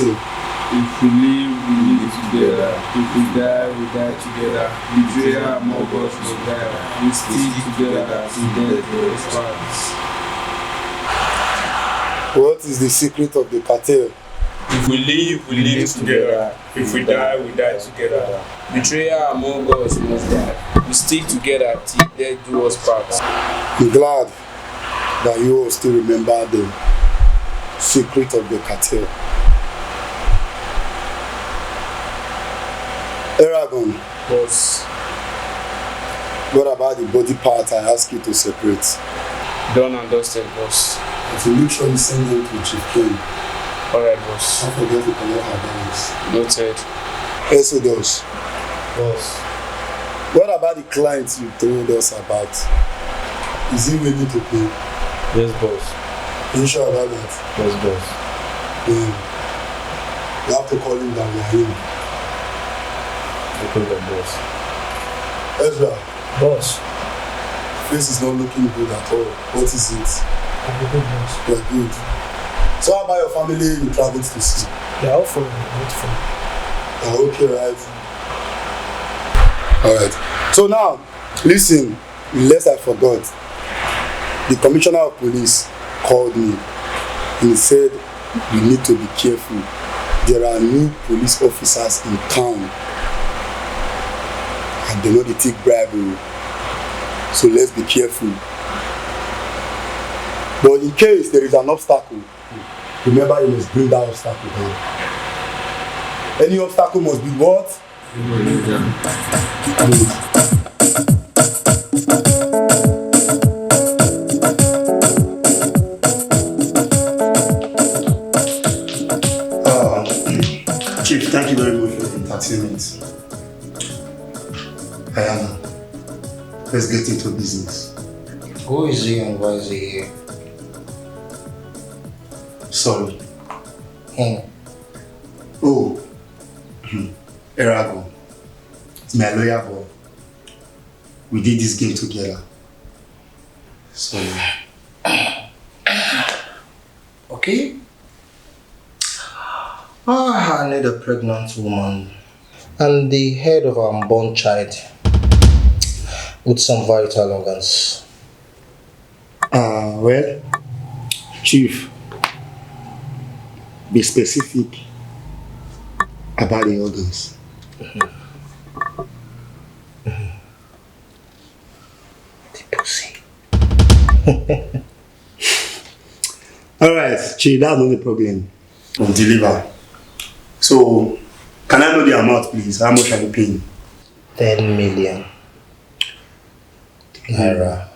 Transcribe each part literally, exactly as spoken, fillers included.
If we live, we live together. If we die, we die together. Betrayal among us must die. We stick together till death do us part. What is the secret of the cartel? If we live, we live together. If we die, we die together. Betrayal among us must die. We stick together till death do us part. I'm glad that you all still remember the secret of the cartel. Eragon, boss. What about the body part I asked you to separate? Done and dusted, boss. But you make sure you send them to Chief Ken. Alright, boss. Don't forget to collect her balance. Noted. Exodus. Boss. What about the client you told us about? Is he willing to pay? Yes, boss. Are you sure about that? Yes, boss. Then you have to call him down here. No problem, boss. Ezra. Boss. Face is not looking good at all. What is it? I'm good, boss. You're good. So how about your family you traveled to see? They're all fine. Not fine. They're okay, right? Alright. So now, listen, lest I forgot, the commissioner of police called me and he said we need to be careful. There are new police officers in town and they no dey take bribe o. So let's be careful. But in case there is an obstacle, remember you must bring that obstacle down. Any obstacle must be what? Uh, Chief, thank you very much for the entertainment. Ayana, let's get into business. Who is he and why is he here? Sorry. Him. Oh, Eragon. He's my lawyer boy. We did this game together. So, okay. Ah, I need a pregnant woman and the head of an unborn child with some vital organs. Uh, well, Chief, be specific about the organs. The pussy. All right, Chief, that's not the problem. We'll deliver. So, can I know the amount, please? How much are you paying? Ten million naira.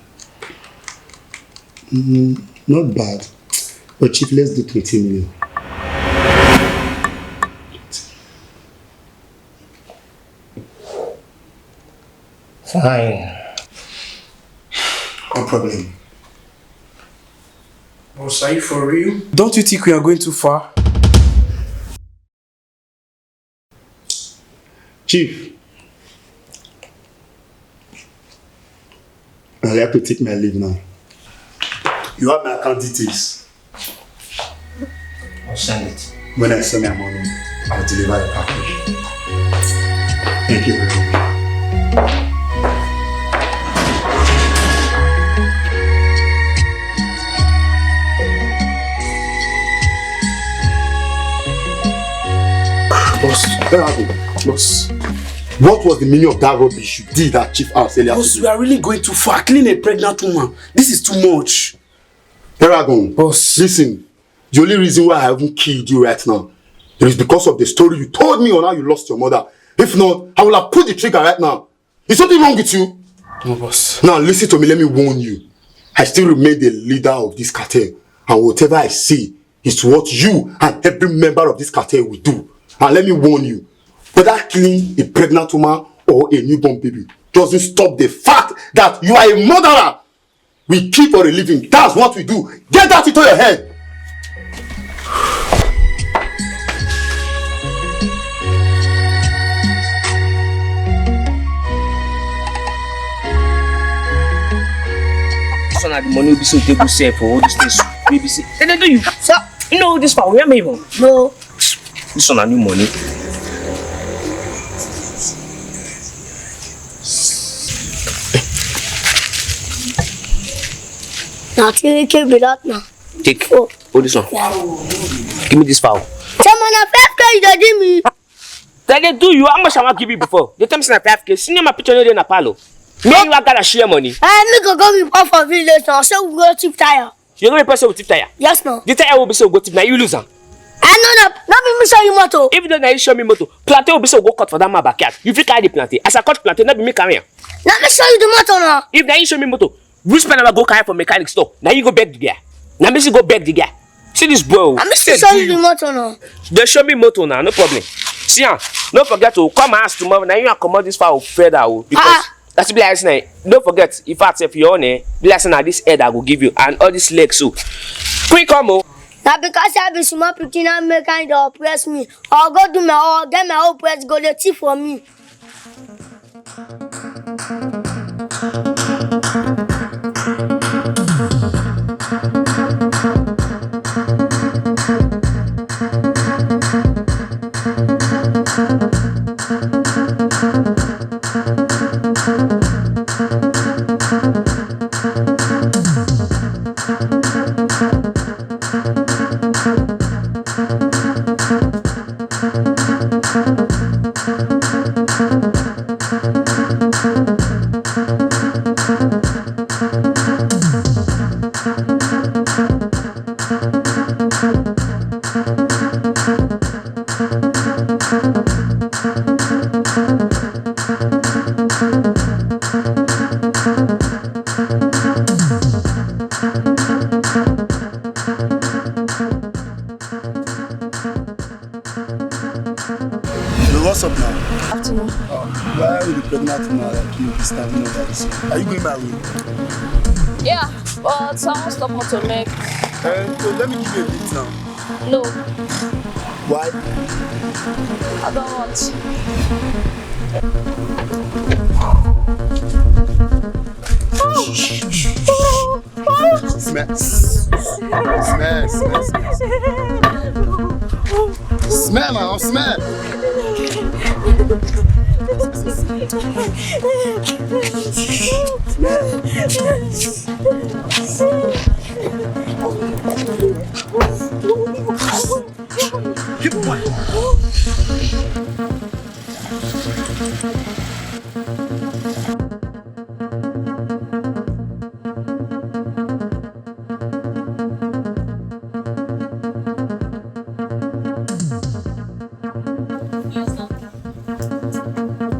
Mm, not bad. But Chief, let's do twenty million. Fine. No problem. Boss, are you for real? Don't you think we are going too far? Chief, I have to take my leave now. You have my account details. I'll send it. When I send my money, I'll deliver your package. Thank you very much. Boss, where are they? Boss. What was the meaning of that rubbish you did at Chief House earlier today? Boss, we are really going too far. Killing a pregnant woman. This is too much. Eragon, boss, listen. The only reason why I haven't killed you right now, it is because of the story you told me on how you lost your mother. If not, I would have pulled the trigger right now. Is something wrong with you? No, boss. Now listen to me, let me warn you. I still remain the leader of this cartel, and whatever I say is what you and every member of this cartel will do. And let me warn you, whether killing a pregnant woman or a newborn baby doesn't stop the fact that you are a murderer. We kill for a living. That's what we do. Get that into your head. This one na the money wey be say we take go sell for all these things. Wey be say, they dey do you. Sir, you know this power, where me even? No. This one na new money. Na three K be that na. Take. Oh, this one. Give me this fowl. Tell me na five K you dey give me. Then they do you. How much I want give you before? They tell me say na five K. Senior, my picture no dey na palo. Me and you, I gotta share money. Eh, me go go report for village now. Say we go thief tire. You go report say we thief tire? Yes, no. The tire will be so go thief. Now you lose am. I know no. No be me show you motor. If you don't, now you show me motor. Plantain will be so go cut for that man backyard. You fit carry the plantain. As I cut plantain, no be me carry am. Let me show you the motor now. If now you show me motor, which pen I go carry for mechanic store? Now you go beg the guy. Now me see go beg the guy. See this boy. Oh. Let me show you the motor now. They show me motor now, no problem. See am, no forget to come ask tomorrow. Now you comot this fowl feather o, because ah, that's be like say, no forget. In fact, if you own it, be like say na this head I go give you and all this legs so. Quick come o. Na because I be small pikin and make kind dey oppress me. Or go do my or get my own press go dey thief for me. Yo, what's up now? Afternoon. Uh, why are you pregnant now? Like you be standing up like this? Are you going my way? Yeah, but I won't stop motor make. Uh, so let me give you a beat now. No. Why? I don't want. Smell. Smell, smell, smell, smell. Smell now, smell. Keep quiet.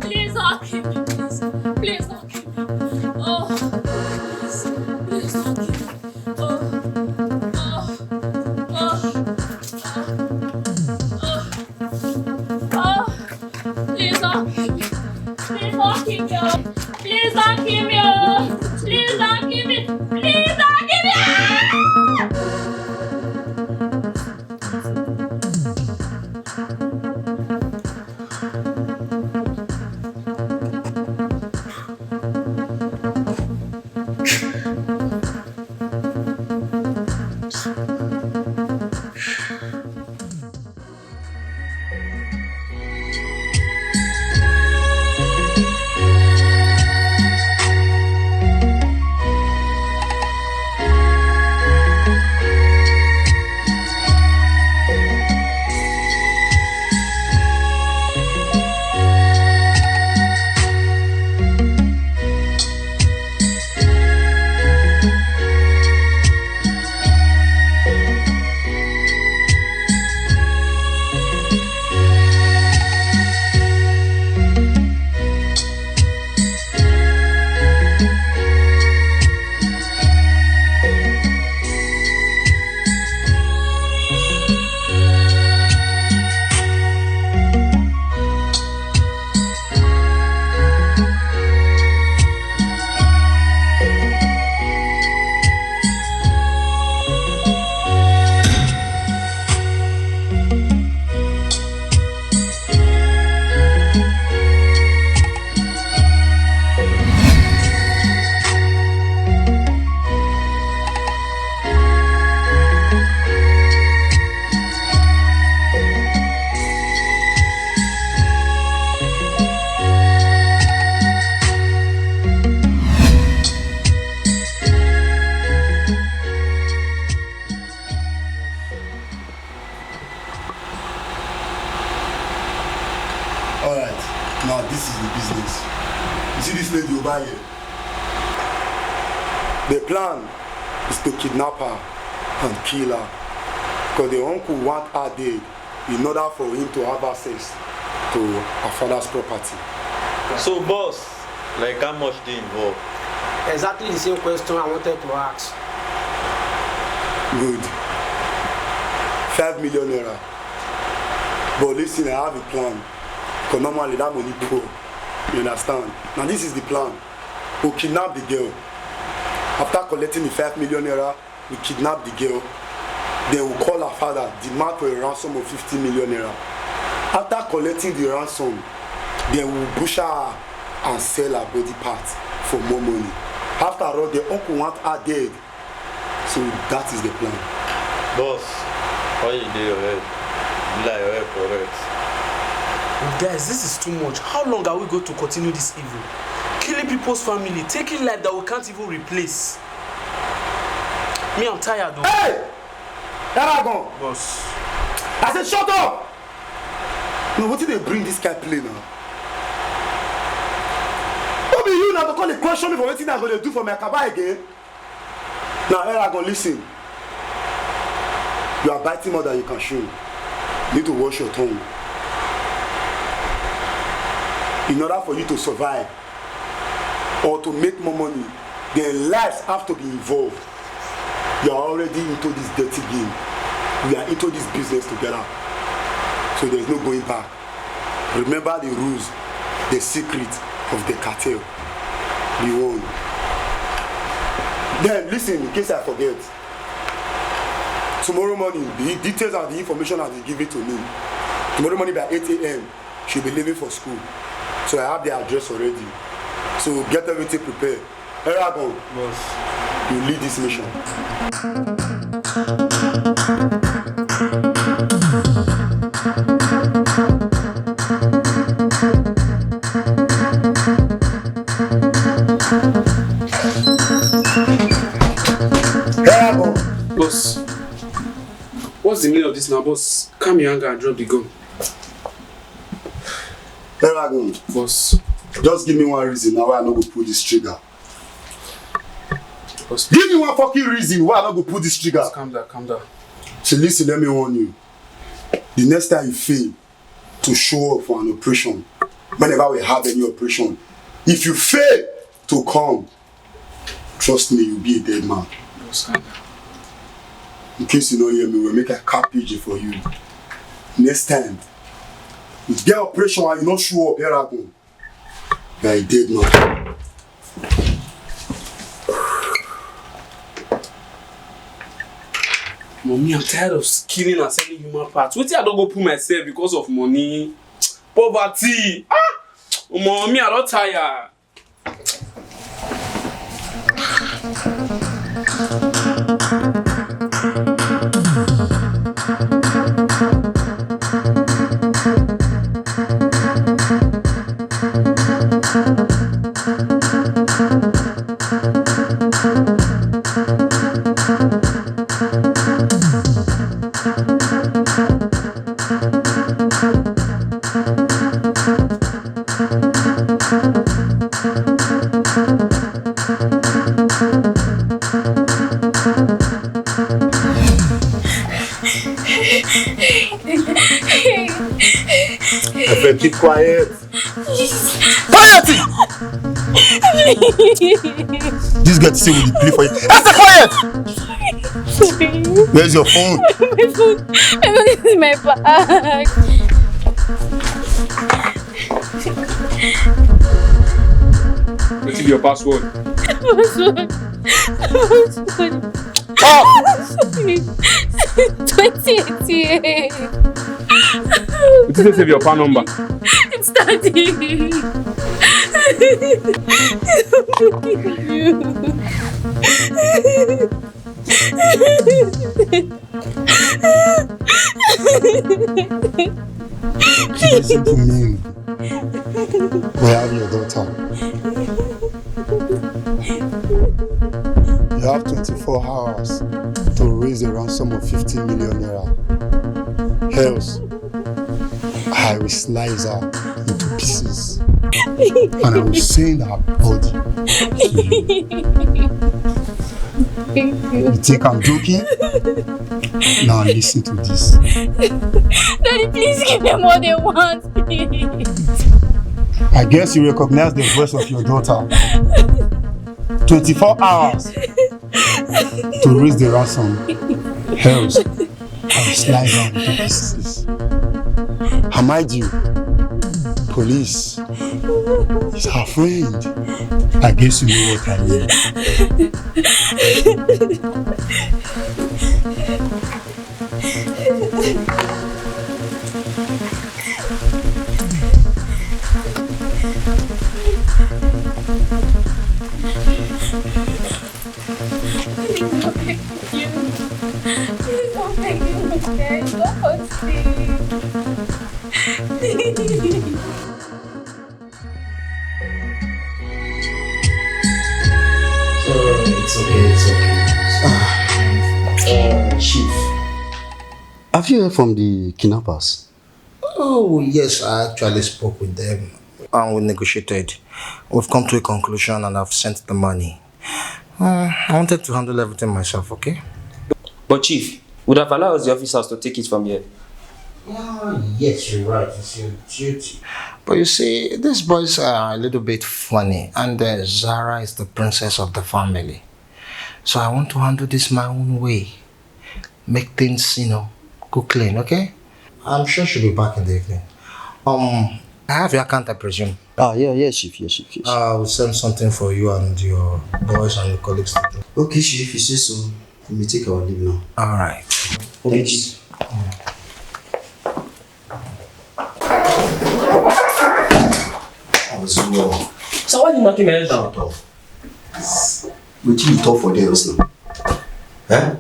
Please don't kill me. Please don't kill me. Please. Please don't kill me. Oh. Please. Please don't kill me. Oh. Oh. Oh. Oh. Oh. Alright, now this is the business. You see this lady over here? The plan is to kidnap her and kill her. Because the uncle want her dead in order for him to have access to her father's property. So, boss, like, how much dey involved? Exactly the same question I wanted to ask. Good. Five million naira. But listen, I have a plan. Because normally that money poor. You understand? Now this is the plan. We'll kidnap the girl. After collecting the five million naira, we kidnap the girl. Then we'll call her father, demand for a ransom of fifty million naira. After collecting the ransom, then we'll butcher her and sell her body parts for more money. After all, the uncle want her dead. So that is the plan. Boss, why you dey your head? Be like your head correct. Guys, this is too much. How long are we going to continue this evil? Killing people's family, taking life that we can't even replace. Me, I'm tired, though. Hey! Eragon! Boss. I said, shut up! No, wetin dey bring this kind play now? No be you now to come dey question me for wetin I go dey do for my kaba again. Now, Eragon, listen. You are biting more than you can chew. You need to watch your tongue. In order for you to survive or to make more money, then lives have to be involved. You are already into this dirty game. We are into this business together. So there's no going back. Remember the rules, the secret of the cartel. Be warned. Then listen, in case I forget. Tomorrow morning, the details and the information has been given to me. Tomorrow morning by eight a.m., she'll be leaving for school. So I have the address already. So get everything prepared. Eragon, boss, you lead this mission. Eragon. Boss, what's the meaning of this now, boss? Calm your anger and drop the gun. Eragon. Boss. Just give me one reason now why I no go pull this trigger. Boss. Give me one fucking reason why I no go pull this trigger. Boss, calm down, calm down. So listen, let me warn you. The next time you fail to show up for an operation, whenever we have any operation, if you fail to come, trust me, you'll be a dead man. Boss, calm down. In case you no hear me, we'll make a cap page for you. Next time, you get operation and you no show up, Eragon, you are a dead man. Mommy, I'm tired of killing and selling human parts. Wetin I don go put myself because of money? Poverty. Ah! Mommy, I don tire. Efe, keep quiet. Quiet! This girl say we dey play for you. Efe, quiet! Where's your phone? My phone. My phone is in my bag. Wetin be your password? Password. Password. Ah! Twenty eighty-eight. Wetin dey save your PAN number? It's thirty. Listen to me. We have your daughter. You have twenty-four hours to raise a ransom of fifty million naira. Else, I will slice her into pieces. And I will send her body to you. You think I'm joking? Now listen to this. Daddy, please give them what they want, please. I guess you recognize the voice of your daughter. Twenty-four hours to raise the ransom. Else, I will slice down into pieces. Her mind you, police is her friend. I guess you know what I mean. Please don't make me look, guys. Don't hurt me. Please. So it's okay, it's okay. Uh, Chief, have you heard from the kidnappers? Oh, yes, I actually spoke with them. And we negotiated. We've come to a conclusion and I've sent the money. Uh, I wanted to handle everything myself, okay? But Chief, would have allowed the officers to take it from here. Yeah, yes, you're right. It's your duty. But you see, these boys are a little bit funny, and uh, Zara is the princess of the family. So I want to handle this my own way. Make things, you know, go clean, okay? I'm sure she'll be back in the evening. Um, I have your account, I presume. Ah, yeah, yes, Chief, yes, Chief, yes. I'll send something for you and your boys and your colleagues to do. Okay, Chief, if you say so. Let me take our leave now. All right. Okay, Chief. So why you knocking my head down? Wetin you talk for there just now? Eh?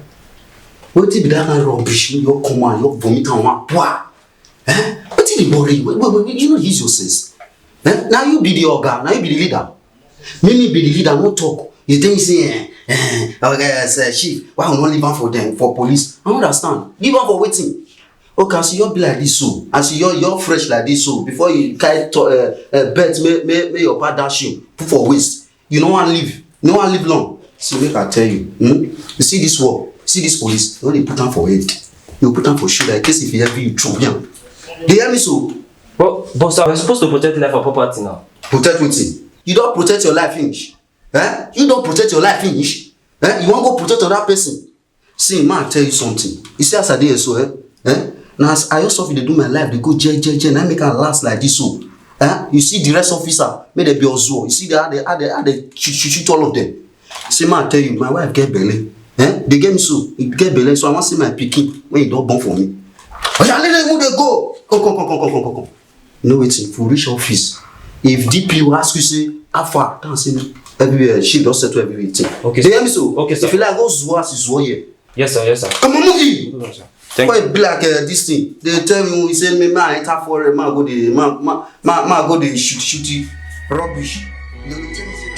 Wetin be that kind rubbish? You come and you vomit and one pwa. Eh? Wetin dey worry you? Wait, wait, wait, you no use your sense. Eh? Now you be the oga, now you be the leader. Me, me be the leader, no talk. You think say, eh, eh, okay, yes, eh, chief, why we no leave am for them, for police? I no understand. Leave am for wetin? Okay, as you be like this so, as you you fresh like this so, before you carry to, uh, uh, bet, may, may, may your pa dash you, put for waist. You no wan leave, you no wan leave long. See, make I tell you, hmm? You see this world, see this police, no dey put am for head. You put am for shoulder in case if you heavy, you chop am. Dey hear me so? But, but sir, we're supposed to protect life and property now. Protect wetin? You don protect your life finish. Eh? You don protect your life finish. Eh? You wan go protect other person. See, ma tell you something. You see as I dey here so, eh? Eh? Na as I just dey do my life, dey go je je je, na make am last like this so. Eh? You see the rest officer, make dem be ozuo. You see the, how they, how they, how they shoot, shoot, shoot all of them. See, ma tell you, my wife get belle. Eh? Dey get me so, e get belle, so I wan see my pikin when e don born for me. Oya, let them move, dey go. Come, come, come, come, come, come, come, come. You know wetin? If we reach office, if D P O ask you say, "How far?" Tell am say, "Everywhere, chief don settle everything." Okay, Dey sir. Hear me so? Okay, sir. If you like, go zuwa as zuwa here. Yes, sir. Yes, sir. Come on, move it. Hold on, sir. Thank Why you. You be like uh, this thing? They tell me, say me, me I enter foreign, man go dey, man, man, man, man go dey shoot, shoot it. Rubbish. They will tell me say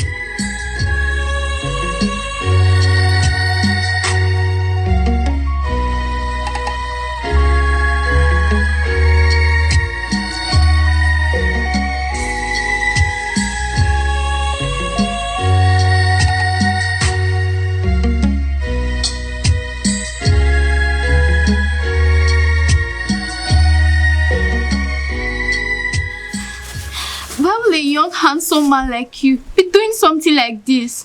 Why will a young handsome man like you be doing something like this?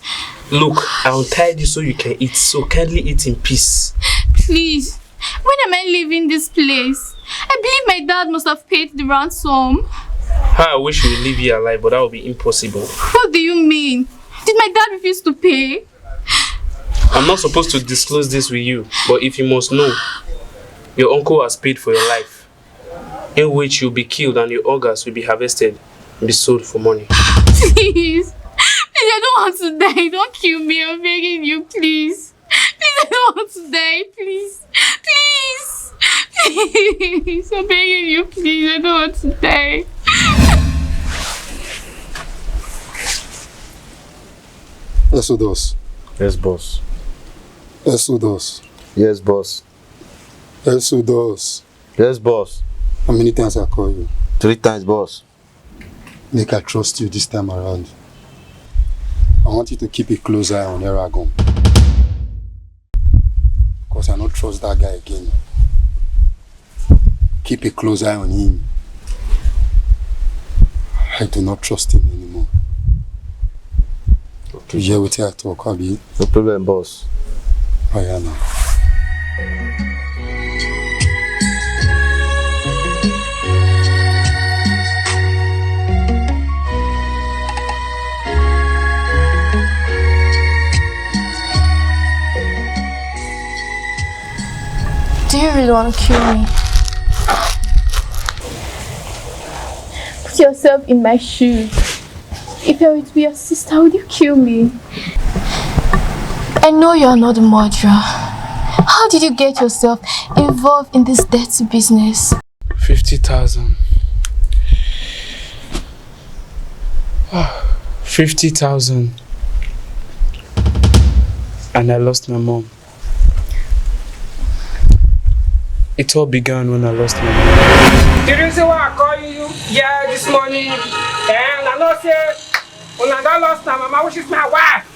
Look, I'll tie this so you can eat, so kindly eat in peace. Please, when am I leaving this place? I believe my dad must have paid the ransom. How I wish we would leave you alive, but that would be impossible. What do you mean? Did my dad refuse to pay? I'm not supposed to disclose this with you, but if you must know, your uncle has paid for your life, in which you'll be killed and your organs will be harvested and be sold for money. Please. Please, I don't want to die. Don't kill me. I'm begging you, please. Please, I don't want to die. Please. Please. Please. I'm begging you, please. I don't want to die. Exodus. Yes, boss. Exodus. Yes, boss. Exodus. Yes, boss. How many times I call you? Three times, boss. Make I trust you this time around. I want you to keep a close eye on Eragon. Because I don't trust that guy again. Keep a close eye on him. I do not trust him anymore. Okay. You hear what I talk, Abi? No problem, boss. Oh, yeah, now. Do you really want to kill me? Put yourself in my shoes. If I were to be your sister, would you kill me? I know you are not the murderer. How did you get yourself involved in this dirty business? Fifty thousand. Fifty thousand. And I lost my mom. It all began when I lost my mom. The reason why I call you here this morning, and I know say una don lost my mama, which is my wife.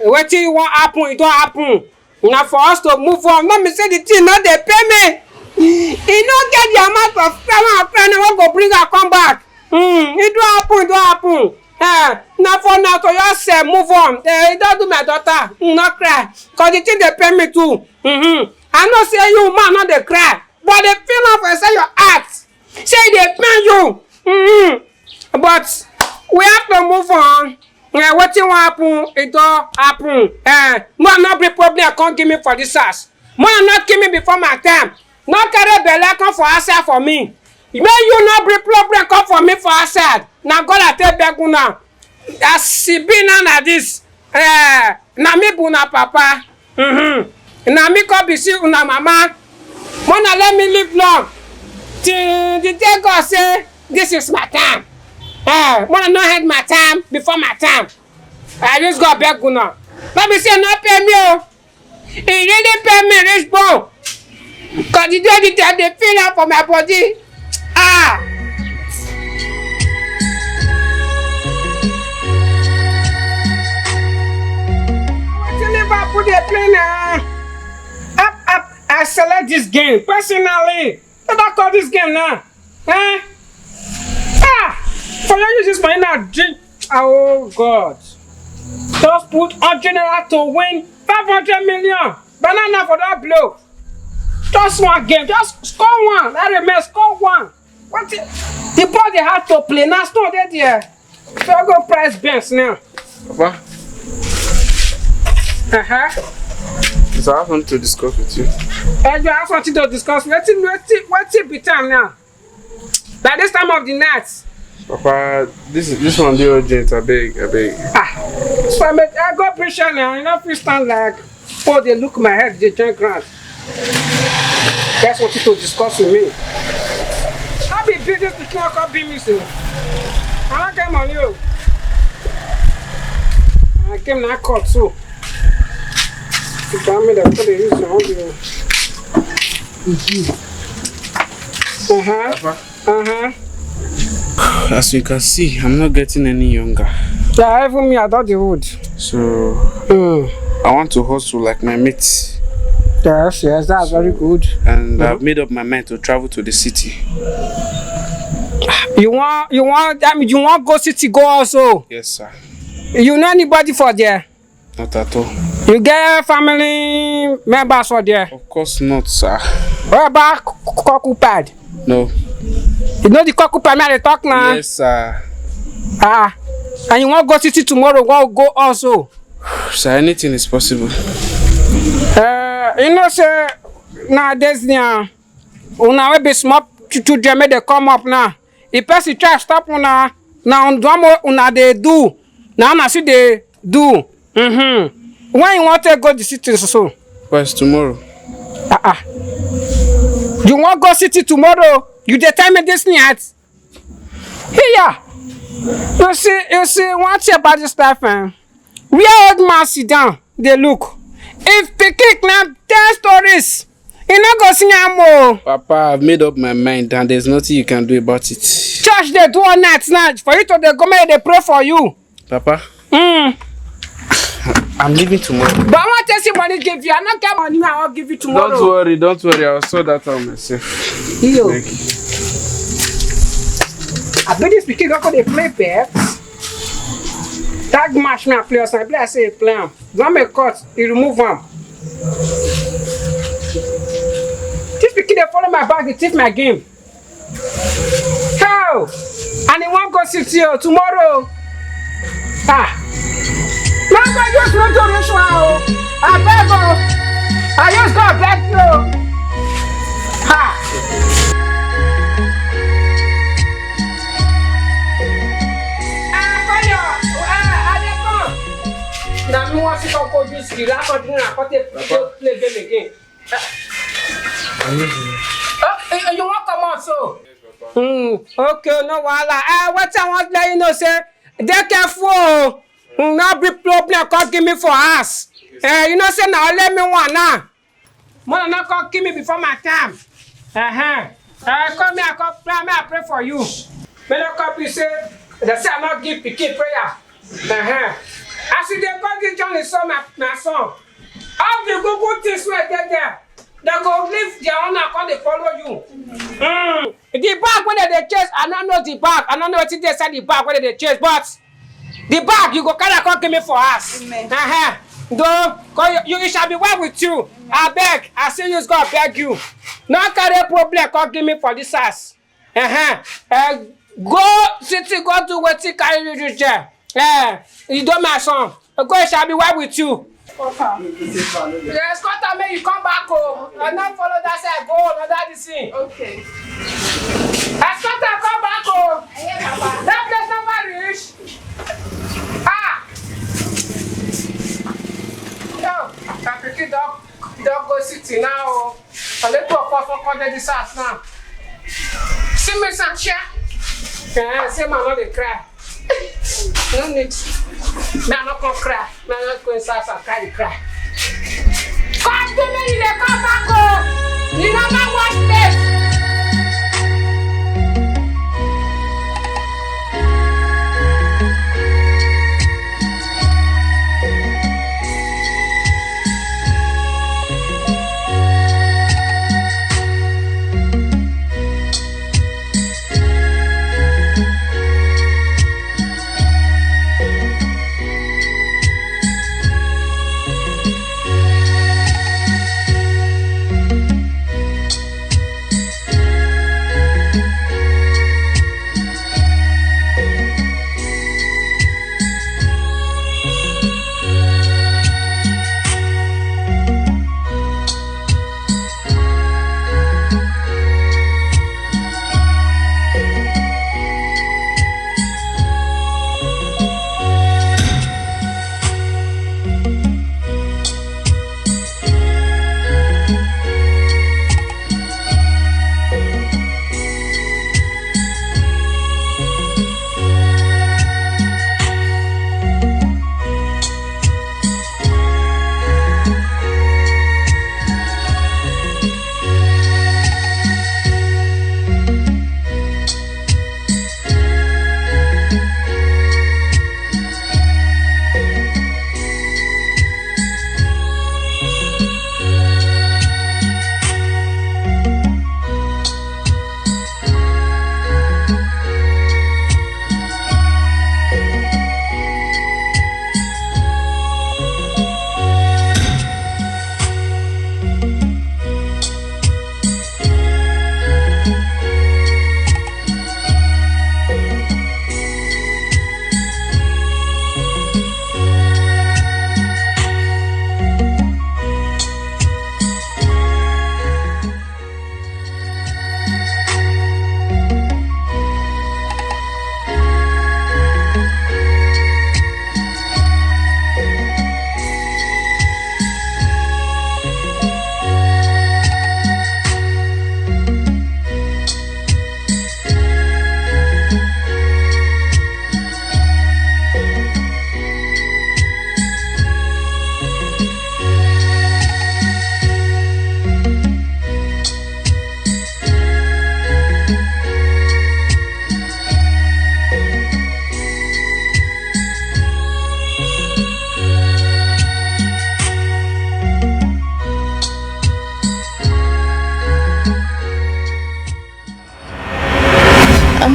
Wetin you wan happen, e don happen. Na for us to move on. No be say the thing no dey pay me. E no get the amount of time I pay, no one go bring her come back. Hmm, e don happen, e don happen. Eh, na for now to just say move on. Eh, e don do my daughter. Hmm, no cry. Cause the thing dey pain me too. Mm-hmm. I know say you man no dey cry, but dey feel am for inside your heart. Say e dey pain you. Mm-hmm. But we have to move on. Eh, wetin wan happen, e don happen. Eh, no, no bring problem come give me for this house. Make una no kill me before my time. No carry belle come for outside for me. Make you no bring problem come for me for outside. Na God I take beg una. As e be now na this, eh, na me be una papa. Mm-hmm. Na me come be see una mama. Make una let me live long till the day God say this is my time. Eh, make una no end my time before my time. I just go beg una. No be say no pay me o. E really pay me reach bone. Cause the day the time dey feel am for my body. Ah! Wetin Liverpool dey play na? Up, up, I select this game personally. Let I call this game now. Eh? Ah! For you use this money now, drink. Oh God. Just put hundred naira to win five hundred million. Banana for that blow. Just one game. Just score one. That remains score one. What the, the ball they have to play now. Stone there there. So I go price Benz now. Papa, Uh-huh. so I have something to discuss with you. And you have something to discuss. Wetin, wetin, wetin be time now? By this time of the night. Papa, this is this one dey urgent. I beg, I beg. Ah, so I, make, I go patient now. You know, fit stand like, oh, they look my head, they join ground. That's what you to discuss with me. I be business to come be me so. I don't get money. Oh. I came now court so. You tell me that what they use your own. Uh-huh. Uh-huh. As you can see, I'm not getting any younger. Yeah, even me, I thought they would. So Mm. I want to hustle like my mates. Yes, yes, that's very good. And I've made up my mind to travel to the city. You want, you want, I mean, you want go city go also. Yes, sir. You know anybody for there? Not at all. You get family members for there? Of course not, sir. What about c-, c-, cockle pad? No. You know the cockle pad, man, they talk now. Yes, sir. Ah, and you want go city tomorrow? Go, go also. Sir, anything is possible. Uh, you know say nowadays now, una wey be small ch-, children make they come up now. If person try stop una, na on drama una dey do. Na una see dey do. Mm-hmm. When you want to go the city so? First tomorrow. Ah ah. You want go city tomorrow? You dey tell me this night? Here. You see, you see one thing about this life, eh? Where old man sit down, they look. If pikin na tell stories, You no go see am o. Papa, I've made up my mind and there's nothing you can do about it. Church dey do all night now for you to dey go make dey pray for you. Papa, Mm. I'm leaving tomorrow. But I want to see money give you. I no get money. I wan give you tomorrow. Don't worry, don't worry. I'll sort that out myself. Iyo. I bet this pikin don come dey play bet. Tag match me and play us. I play I say play am. Don make cut. He remove am. This pikin dey follow my bag. Dey thief my game. How? And he wan go city o tomorrow. Ah. No go use no do ritual o. Abeg o. I just go abeg you o. Ha. Ah, Koyo, ah, I dey come. Na me wan sit up go use the last one drink and come take play game again. Oh, you wan comot so? Mm, okay, no wahala. Uh, wetin I wan let you know say dey careful o. Mm, no bring problem come give me for house. Uh, you know say na only me one now. Mona no come kill me before my time. Uh-huh. Uh, come here, come pray, make I pray for you. Make no come be say dem say I no give pikin prayer. Uh-huh. As you dey go give Johnny so my, my son, all the good good things wey dey there, dem go leave their own and come dey follow you. Mm. The bag wey dem dey chase, I no know the bag. I no know wetin dey inside the bag wey dem dey chase, but the bag you go carry am come give me for house. Amen. Uh-huh. Though, you, you shall be well with you. Abeg, I say use God beg you. No carry problem come give me for this house. Uh-huh. Uh, go city, go do wetin carry you reach there. Uh, you do my son. Go, it shall be well with you. You escort am make you come back o. I no follow that side go another this thing. Okay. Escort am come back o. That place never reach. Ah. No, my pikin don don go city now o. Only two of us wan come dey this house now. See me some chair. Eh, say man no dey cry. No need. Me I no come cry. Me I no go inside house and cry dey cry. Come do me, you dey come back o. You never wash face.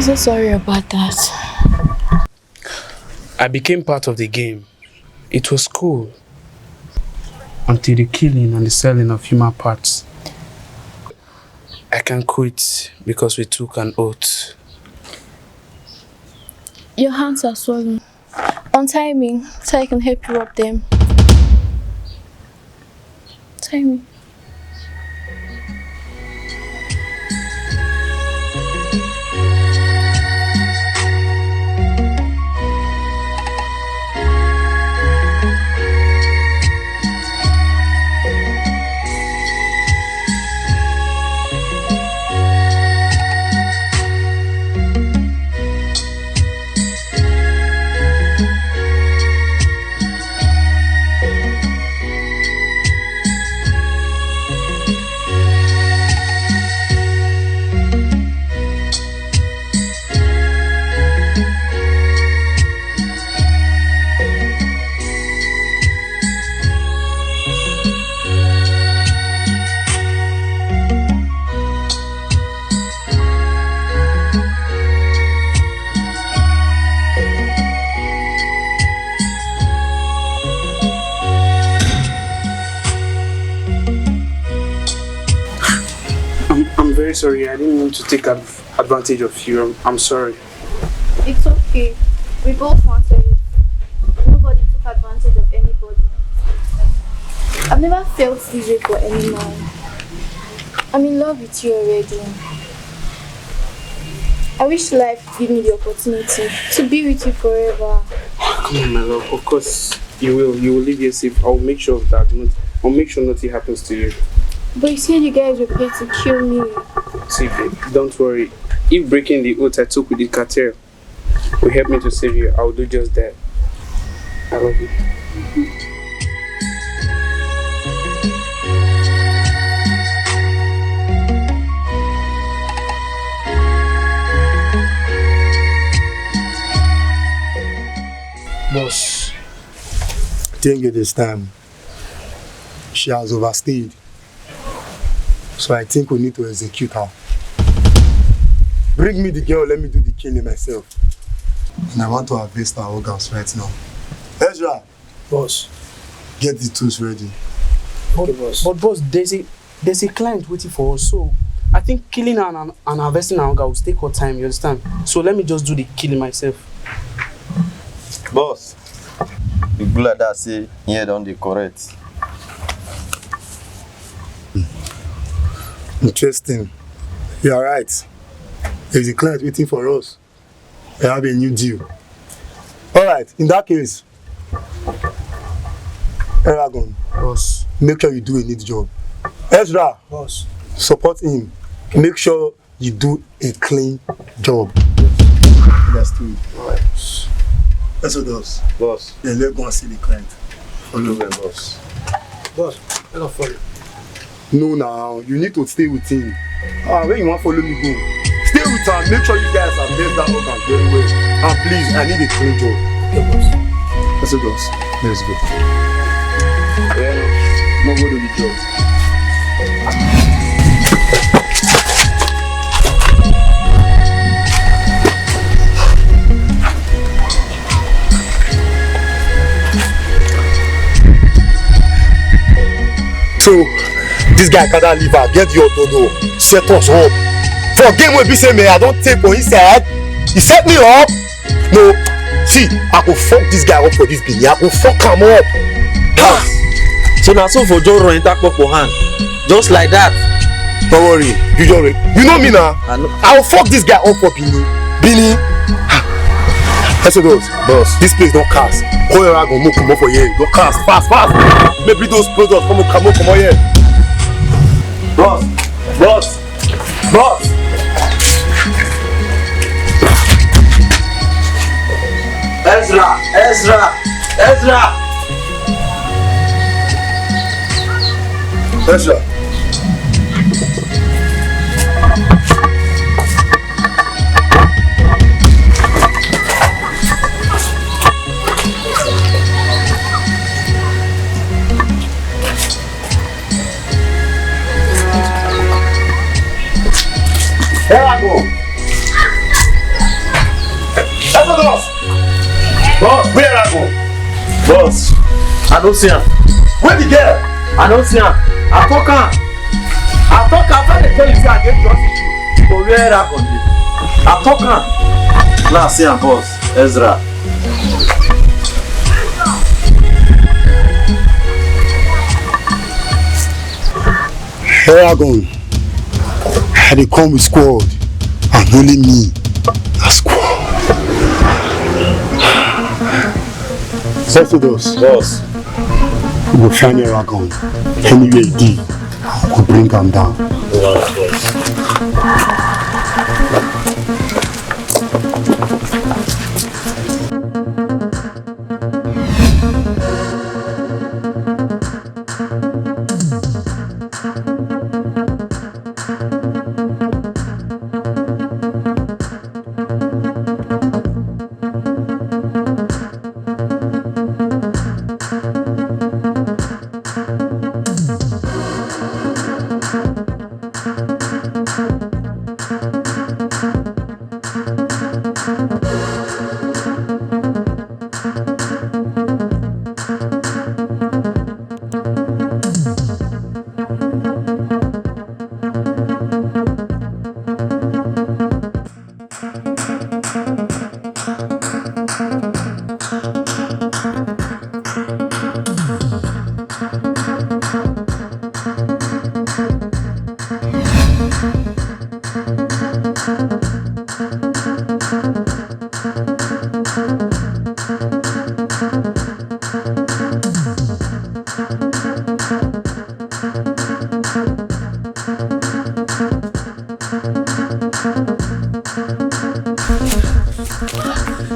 So sorry about that. I became part of the game. It was cool. Until the killing and the selling of human parts. I can quit because we took an oath. Your hands are swollen. Untie me so I can help you rub them. Tie me. I'm, I'm very sorry. I didn't mean to take ad- advantage of you. I'm, I'm sorry. It's okay. We both wanted it. Nobody took advantage of anybody. I've never felt this way for any man. I'm in love with you already. I wish life give me the opportunity to be with you forever. Come on, my love. Of course, you will. You will leave here safe. I'll make sure of that. Not, I'll make sure nothing happens to you. But you said you guys were paid to kill me. See, babe, don't worry. If breaking the oath I took with the cartel will help me to save you, I'll do just that. I love you. Boss, I think it is time. She has overstayed. So I think we need to execute her. Bring me the girl, let me do the killing myself. And I want to harvest her organs right now. Ezra! Boss. Get the tools ready. Okay, boss. But boss, there's a there's a client waiting for us, so I think killing her and, and harvesting her organ will take our time, you understand? So let me just do the killing myself. Boss, you good like that, say, yeah, don't dey correct. Interesting. You are right. There's a client waiting for us. I have a new deal. All right, in that case, Eragon, boss, make sure you do a neat job. Ezra, boss, support him. Make sure you do a clean job. Understood. All right. Exodus. Boss. Then let's go and see the client. Follow them, boss. Boss, let us follow. No, now you need to stay with him. Ah, where you want follow me go? Stay with him. Make sure you guys have test that organ very well. And please, I need a clean job. Okay, boss. Exodus, let's go. Yeah, no, no go do the job. So, this guy gather liver, get your dodo, set us up. For game wey be say me, I don take for inside, he set me up. No, see, I go fuck this guy up for this Benin. I go fuck am up. Boss, so na so for just run enter kpokpo hand, just like that. Don't worry, you just re- you know me now. I know. I will fuck this guy up for Benin. Benin. Exodus, boss, this place don cast. Call your wagon, move comot for here. Don cast, fast, fast. Maybe those products come, come, come here. Boss, boss. Boss! Ezra! Ezra! Ezra! Ezra! Here I go. Boss, where I go? Boss, I don't see him. Where the girl? I don't see him. I talk him. I talk him. After they tell you, say I get justice. But where I go? I talk him. Now see him, boss. Ezra. Eragon, I dey come with squad, and only me na squad. Settle those. Boss. We go find Eragon. Anywhere he dey, we go bring am down.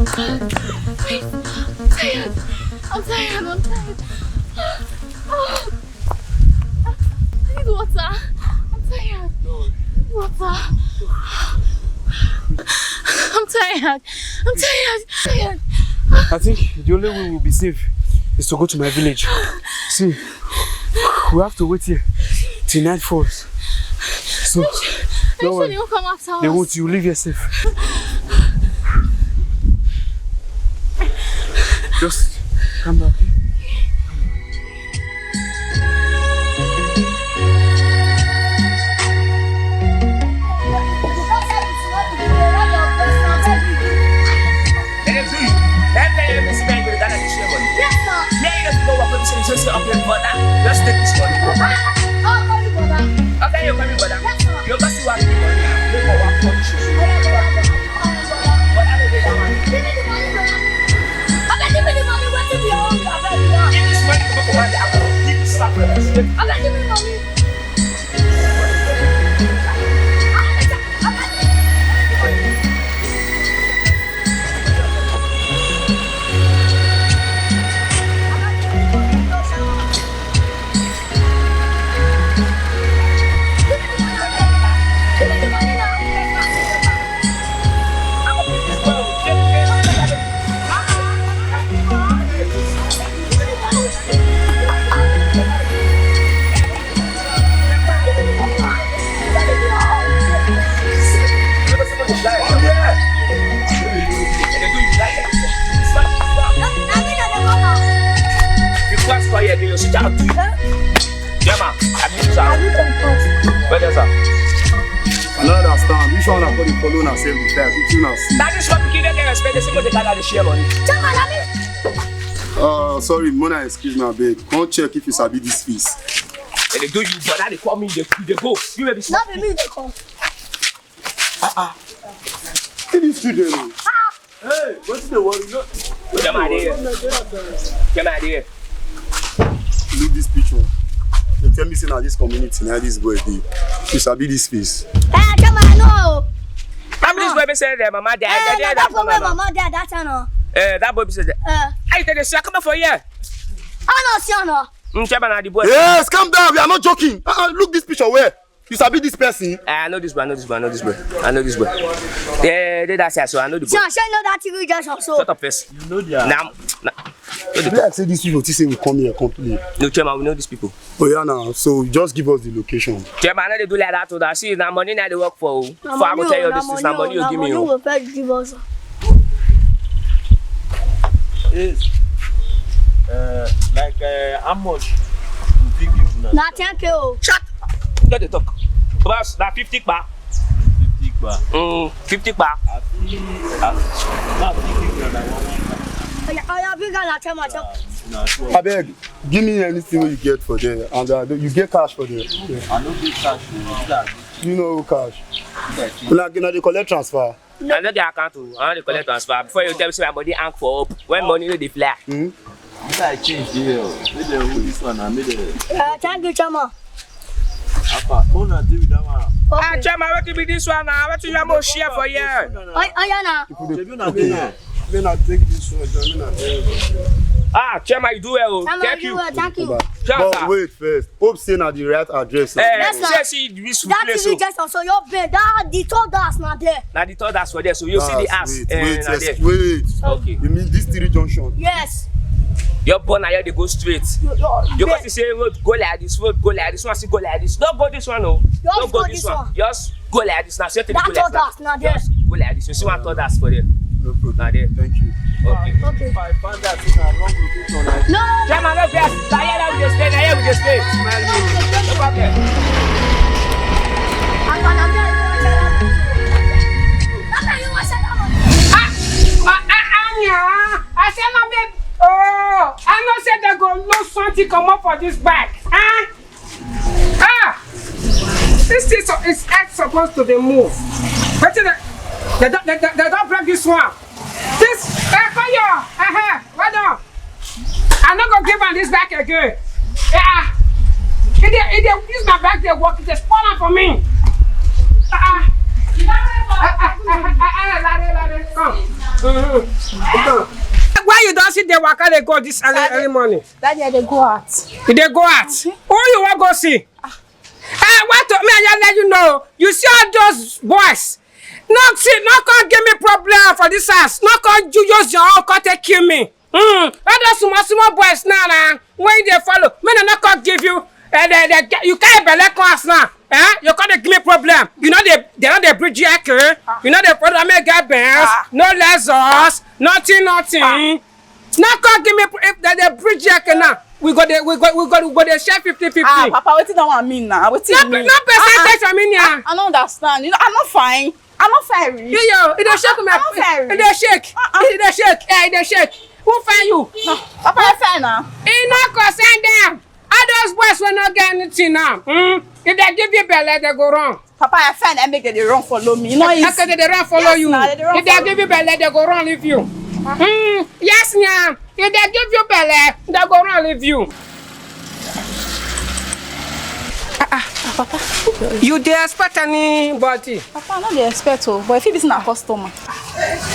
I'm tired. I'm tired. I'm tired. I need water. I'm tired. No. I need water. I'm tired. I'm tired. Tired. I think the only way we'll be safe is to go to my village. See, we have to wait here till night falls. So, are you sure they won't come after us? They won't. You leave here safe. Just calm down. Dem dey do you. Dem tell you every single thing, you dey gather the share money. Yes, sir. Me and you no fit go work, wey be say you say, okay, brother, just take this money. Ah, ah, ah, call you brother. Okay, you call me brother. Yes, sir. You go see what you want. Make for one punish you. Brother, brother, brother, brother. Brother, no dey that one. Give me the money, brother. Abeg, give me the money, wetin be your own? Abeg, give this money, go for one day. Give this slap, brother. Abeg, give me money. Chairman, I believe, sir. Where dey, sir? I no understand. Which one I go dey follow una sef be fair? Which una see? Na this one pikin wey get respect, dey say make dey gather dey share money. Chairman, na me. Uh, sorry, Mona, excuse me, abeg. Come check if you sabi this face. Dem dey do you, brother. Dey call me, dey, dey go. You may be. No be me dey come. Ah ah. See these children o. Hey, wetin dey worry you? Jama dey here. Jama dey here. Look this picture. Dem tell me say na this community na this boy dey. You sabi this face? Eh, Jama, I know. Na this boy be say their mama die. Eh, na that boy wey mama die that time o. Eh, that boy be say. Eh. How you take dey see? Come out for here. I no see am o. Mm, Jama, na the boy. Yes, calm down. We are not joking. Uh-uh, look this picture well. You sabi this person? Eh, I know this boy, I know this boy, I know this boy. I know this boy. Yeah, dey that side, so I know the boy. Sure, sure, you know that T V just also. Shut up first. You know their. Now, now, no dey. Be like say these people think say we come here come play. No, Chairman, we know these people. Oh yeah, now, so just give us the location. Chairman, I no dey do like that o. That, see, na money na dey work for o. For I go tell you all this thing, na money you give me o. Go first give us. Yes. Uh, like uh, how much you fit give una? Na ten K o. Shut. Get the talk. Boss, na fifty kpa. Fifty kpa. Mm, fifty kpa. I fit, I fit, na fifty kpa na one one. Oya, oya, bring am na ten, na ten. Una sure? Abeg, give me anything wey you get for there, and uh, you get cash for there. I no get cash o. You no get cash. Una, una dey collect transfer. No. I no get account o. I no dey collect transfer. Before you tell me say my body hang for up. When money no dey fly. Hmm? Make I change dey here o. Make dem hold this one and make dem. Uh, thank you, Chama. Apa, una dey with that one. Ah, okay. Chairman, wetin be this one now? Wetin you wan share for here? Oy, oya na. Shebi una dey here. Make una take this one, join una dey here. Ah, Chairman, you do well o. Chairman, thank you. Thank you. But wait first. Hope say na the right address. Eh, yes, sir. Say see this place o. That T V junction, so your bed, that the third house na there. Na the third house for there, so you see the house. Wait, eh, wait, na there. Wait. Okay. You mean this three junction? Yes. Your born na here dey go straight. You, you, you go see say road go like this, road go like this, one still go like this. No go this one o. No go this one. Just go like this now. Say to the go like that. Just go like this. You see one third house for there. No problem. Na there. Thank you. Okay. Okay. If I find out say na wrong location, I... No. Chairman, no vex. Na here we dey stay. Na here we dey stay. No problem. Ah, ah, ah, yeah. I say no, babe. Oh, I know say they go lose something comot for this bag. Ah. Ah! This thing so, is head supposed to dey move. Wetin dey, they don, they, they, they don break this one. This, eh, Koyo, eh, eh, well done. I no go give am this back again. Yeah. He dey, he dey use my back dey work, he dey spoil am for me. Ah, ah. Ah, ah, ah, ah, ah, ah, Lare, Lare, come. Mm-hmm. Come. Why you don see dey waka dey go this early, early morning? Daddy, I dey go out. You dey go out? Mm-hmm. Who you wan go see? Ah. Eh, what to, me, I just let you know. You see all those boys? No, see, no come give me problem for this house. No come you use your own, come take kill me. Hmm. All those small, small boys now, now, when they follow, me, no, no come give you, eh, they, they, you can't be like us now. Eh? You can't give me problem. You know they, they know they bridge here, eh? You know they follow me get bands, no lessons, nothing, nothing. No come give me pr-, if they, they bridge here now. We go dey, we go, we go, we go dey share fifty fifty. Ah, Papa, wetin that one mean now? Wetin e mean? No, no percentage for me now. I, I no understand. You know, I no fine. I no fine reach. Yo, yo, e dey shake me. I no fine reach. E dey shake. Uh-uh. E dey shake. Yeah, e dey shake. Who fine you? No, Papa, I fine now. E no concern them. All those boys wey no get anything now. Hmm? If they give you belle, they go run. Papa, I find I make them dey run follow me. You know, okay, they dey run follow you. Yes, na, they dey run follow me. If they give you belle, they go run leave you. Hmm. Yes, nya. If they give you belle, they go run leave you. Ah, ah, ah, Papa. You dey expect anybody? Papa, I no dey expect o, but if you be na customer.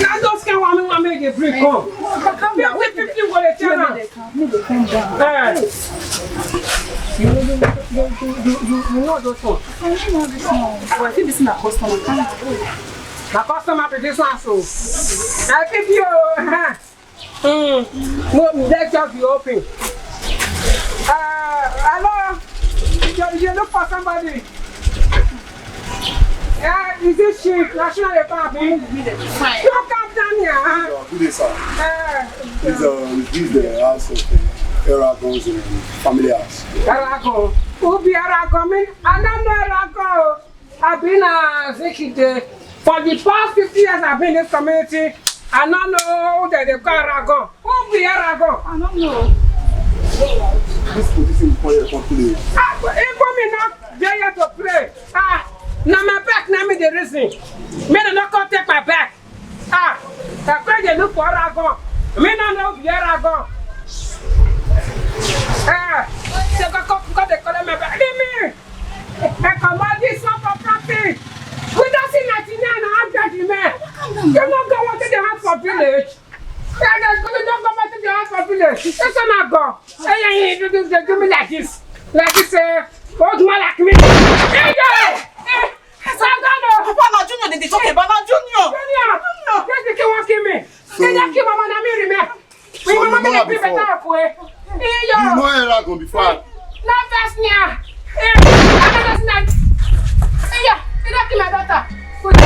Na those kind one, one make dey bring come. Papa, calm down. Fifty fifty go dey tell am. Make dem calm down. Eh. You, you, you know those ones. I don't know this one. But if you be na customer, calm down. Na customer be this one so. Na P P O, eh. Hmm. No, let's just be open. Uh, hello? You, you look for somebody? Yeah, is it she? National Department? Fine. You come down here, huh? Uh, good day, sir. Uh, please, uh, this is the house of the Eragon's, uh, family house. Eragon. Who be Eragon? Me, I don't know Eragon. I been a Zikide. For the past fifty years, I've been in this community. I don't know who they, they call Eragon. Who be Eragon? I don't know. This position is for your company. Ah, if me not there here to play. Ah, now my back, now me the reason. Me no come take my back. Ah, I pray they look for Eragon. Me no know where Eragon. Ah, they go come, come, they call me back. Leave me. I come out this one for practice. We don't see nothing now, I'm judging me. You no go want to the house for village. You no go want to the house for village. That's not go. Hey, hey, hey, they do, they do me like this. Like this, uh, old man like me. Hey, hey, hey. Santana! Papa, na Junior they dey talk about, na Junior. Junior! Junior! Yes, they can walk in me. They don't kill mama, na me remain. So you know her before? You know Eragon before? No, first year. Eh, I don't know. Yeah, they don't kill my daughter. Good.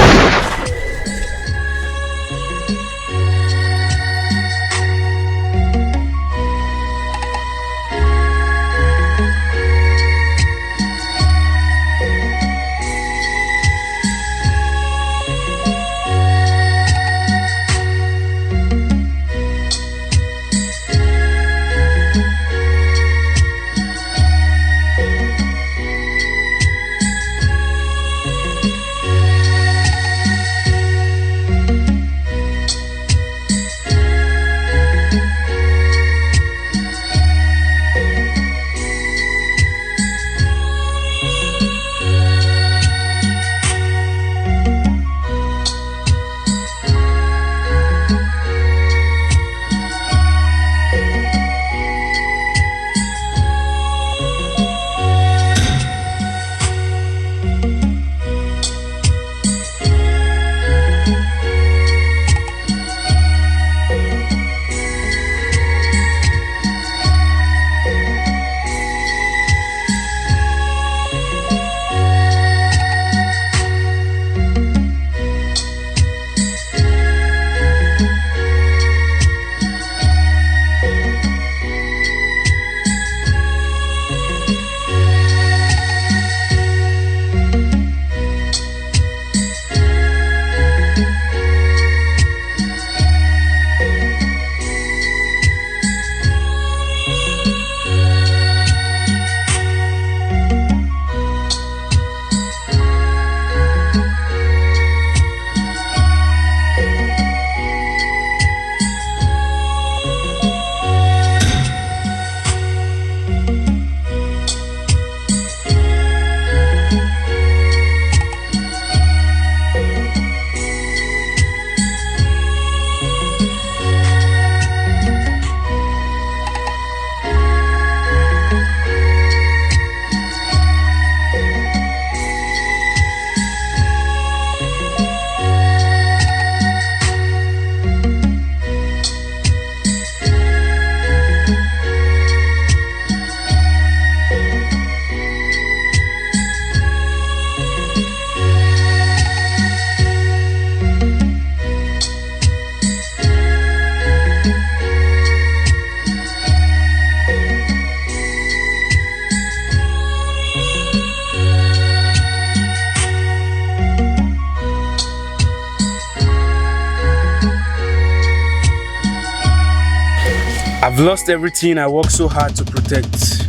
I've lost everything I worked so hard to protect.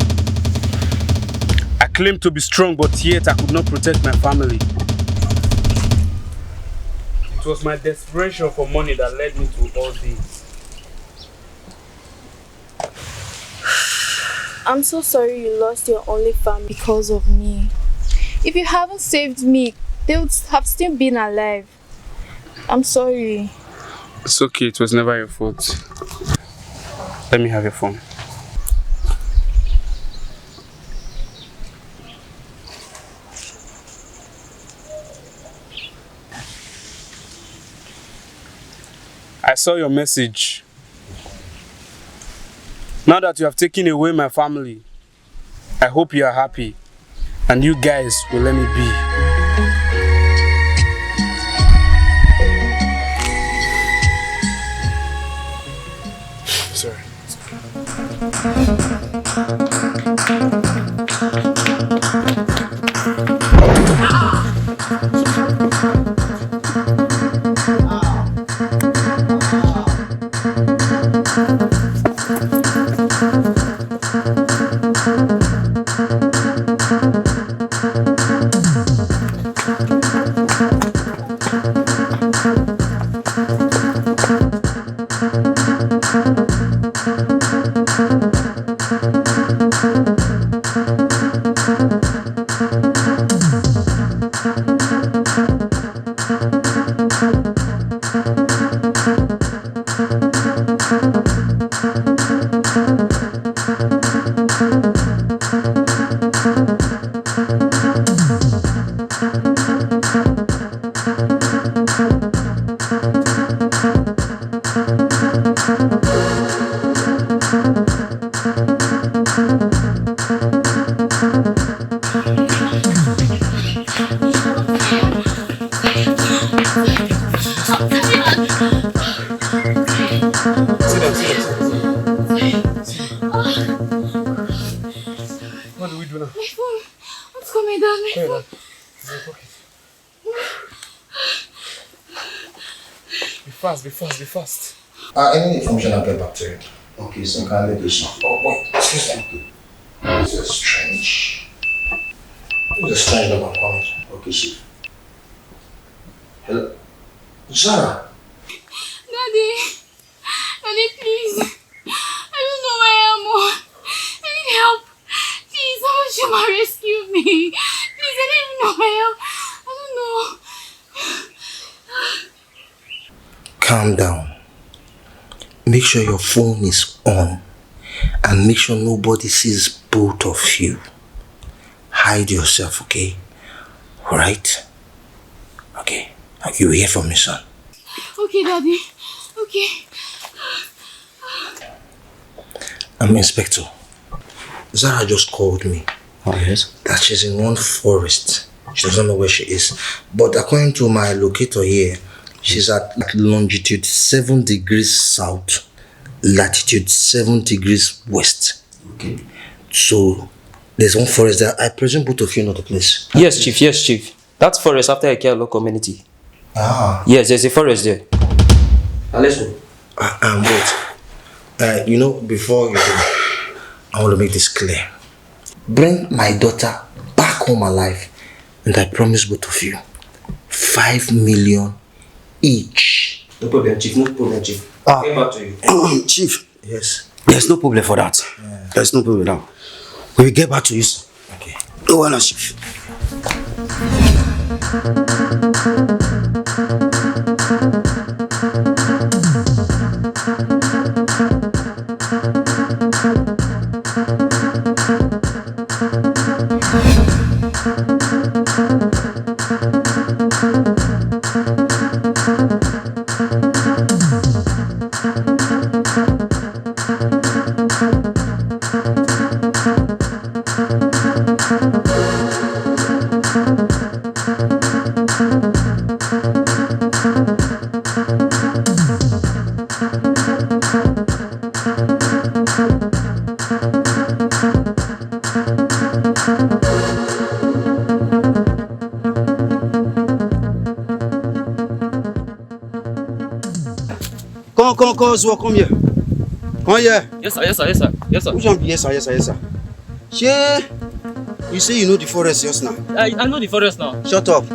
I claim to be strong, but yet I could not protect my family. It was my desperation for money that led me to all this. I'm so sorry you lost your only family because of me. If you haven't saved me, they would have still been alive. I'm sorry. It's okay, it was never your fault. Let me have your phone. I saw your message. Now that you have taken away my family, I hope you are happy. And you guys will let me be. Sorry. What do we do now? My phone. What's coming down? My phone. Be fast, be fast, be fast. Uh, any information I'll get back to you. Okay, so you can let this. Oh, wait, excuse me. This is strange. This is a strange number calling. Okay, chief. Hello? Zara? Daddy! Daddy, please. I don't know where I am. Oh. I need help. Please, someone should come rescue me. Please, I don't even know where I am. I don't know. Calm down. Make sure your phone is on. And make sure nobody sees both of you. Hide yourself, okay? Alright? Okay. You will hear from me soon. Okay, Daddy. Okay. I'm Inspector. Zara just called me. Oh, yes? That she's in one forest. She doesn't know where she is. But according to my locator here, she's at longitude seven degrees south, latitude seven degrees west. Okay. So, there's one forest there. I presume both of you know the place. Yes, Chief. Yes, Chief. That's forest after Eke Olo community. Ah. Yes, there's a forest there. Now listen. Uh, um, wait. Uh, you know, before you go, I want to make this clear. Bring my daughter back home alive, and I promise both of you five million each. No problem, Chief. No problem, Chief. Ah. Get back to you. Chief. Yes. There's no problem for that. Yeah. There's no problem now. We will get back to you soon. Okay. No one else. Come, come, come, Zuo, come here. Come here. Yes, sir. Yes, sir. Yes, sir. Yes, sir. Which one be yes, sir? Yes, sir. Yes, sir. Shey, you say you know the forest just now? I, I know the forest now. Shut up.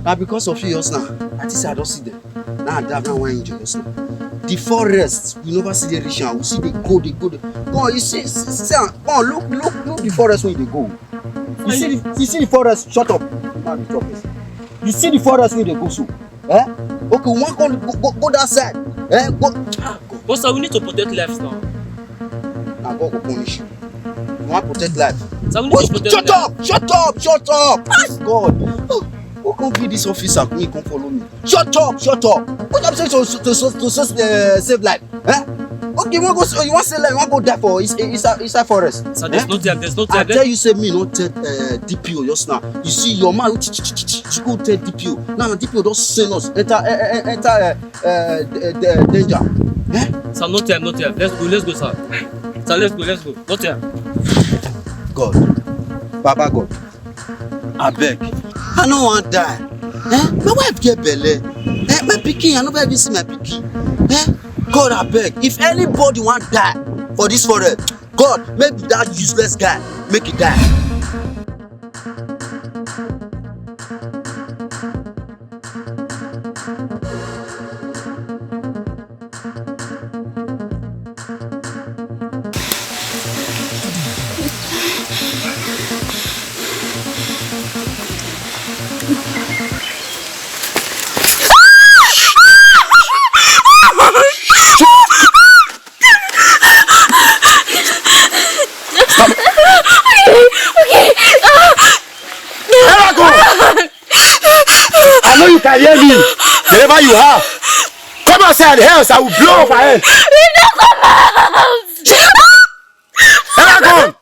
Na because of you just now, I think say I don see them. Now I drive now one engine just now. The forest, we never see the reach am. We see dey go, dey go, dey. Come on, you see, see, see am. Come on, look, look, look the forest wey dey go. You see the, you see the forest? Shut up. Now you talk this. You see the forest wey dey go so? Eh? Okay, we wan go, go, go, go that side. Eh? Go. Ah, God. But sir, we need to protect lives now. Na God go punish you. You wan protect life? Sir, we need to protect life. Shut up! Shut up! Shut up! Ah, God! Who come be this officer? Me come follow me. Shut up! Shut up! What I'm saying to to to, to, to uh, save life? Eh? Okay, you wan go, you wan save life? You wan go die for is- inside inside forest? Sir, there's Eh? No time. There's no I time. Tell you, say me no tell uh, D P O just now. You see your man, you go tell D P O. Now D P O don send us enter eh, eh, eh, enter uh, uh, d- uh, danger. Eh? Sir, no time, no time. Let's go, let's go, sir. Sir, let's go, let's go. No time. God, Baba God, abeg, I no wan die. Eh? My wife get belle. Eh? My pikin, I no even see my pikin. Eh? God, abeg, if anybody wan die for this forest, God, make that useless guy make e die. Eragon! I know you can hear me. Wherever you are, come outside, else I will blow off your head. Eragon!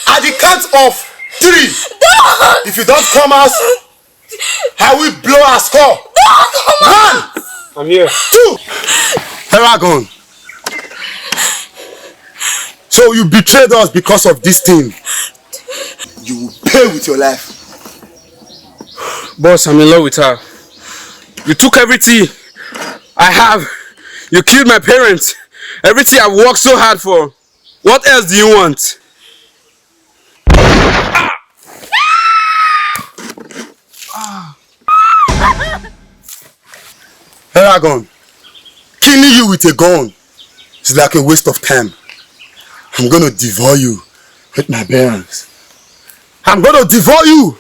At the count of three, if you don't come out, I will blow a score. One, I'm here. Two. Eragon. So you betrayed us because of this thing. You will pay with your life. Boss, I'm in love with her. You took everything I have. You killed my parents. Everything I've worked so hard for. What else do you want? Eragon, killing you with a gun is like a waste of time. I'm gonna devour you with my bare hands. I'm gonna devour you.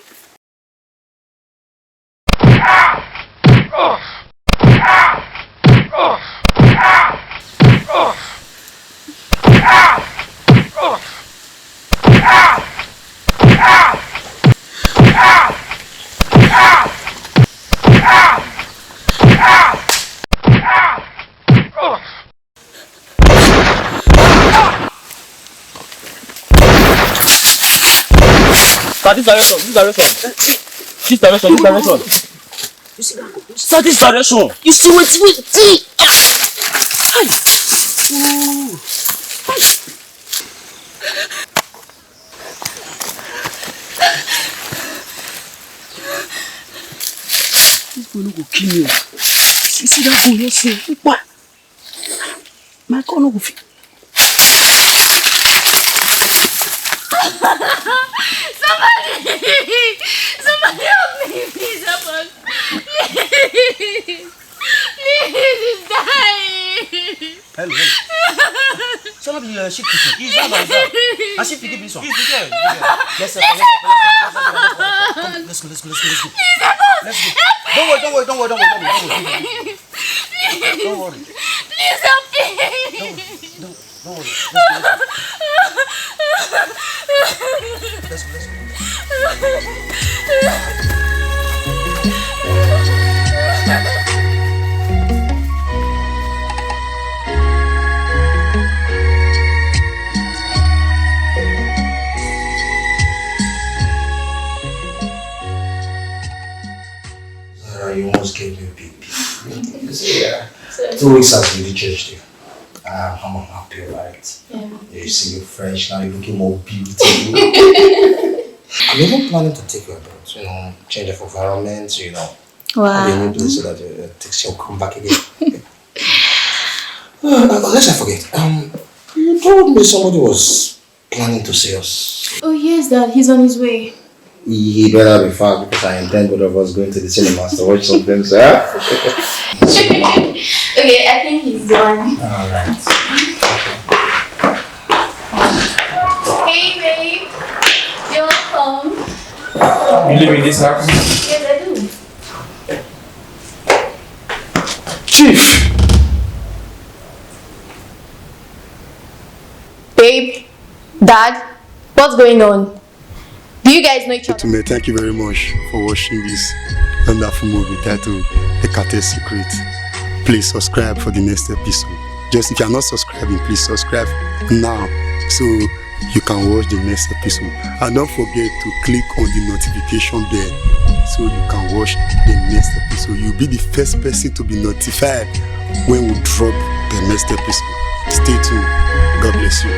Sir, this direction, this direction. This direction, this direction. You see that? Sir, this direction. You see, wait, wait, see. Ah! Hey. Ooh. Hey. This boy no go kill me. You see that boy here so? What? My God no go fit. Somebody, somebody help me, please help us. Please, please, he's dying. Hello, hello. Some of you uh, shit people. He's not like that. I see people this one. He's the girl. He's the girl. Let's, uh, let's, let's, let's, let's, let's, let's, let's go, let's go, let's go, let's go. Please help us. Let's go. Help me. Don't worry, don't worry, don't worry, don't worry, don't worry, don't worry. Don't worry. Please help me. Don't, don't, don't worry. Let's go, let's go. Let's go, let's go. Zara, you almost gave me a big piece. Yeah. Two weeks has really changed you. Um, I'm happy, right? Yeah. You see, you're fresh now, you're looking more beautiful. I'm even planning to take you abroad, you know, change of environment, you know. Wow. Have a new place so that uh, takes your come back again. Uh, I guess I forget. Um, you told me somebody was planning to see us. Oh, yes, Dad. He's on his way. He better be fast because I intend both of us going to the cinemas to watch some films, eh? Okay, I think he's done. Alright. Hey, babe. You're welcome. You live in this house? Yes, I do. Chief! Babe, Dad, what's going on? Do you guys know each other? Gentlemen, thank you very much for watching this wonderful movie titled The Cartel Secret. Please subscribe for the next episode. Just if you are not subscribing, please subscribe now so you can watch the next episode. And don't forget to click on the notification bell so you can watch the next episode. You'll be the first person to be notified when we drop the next episode. Stay tuned. God bless you.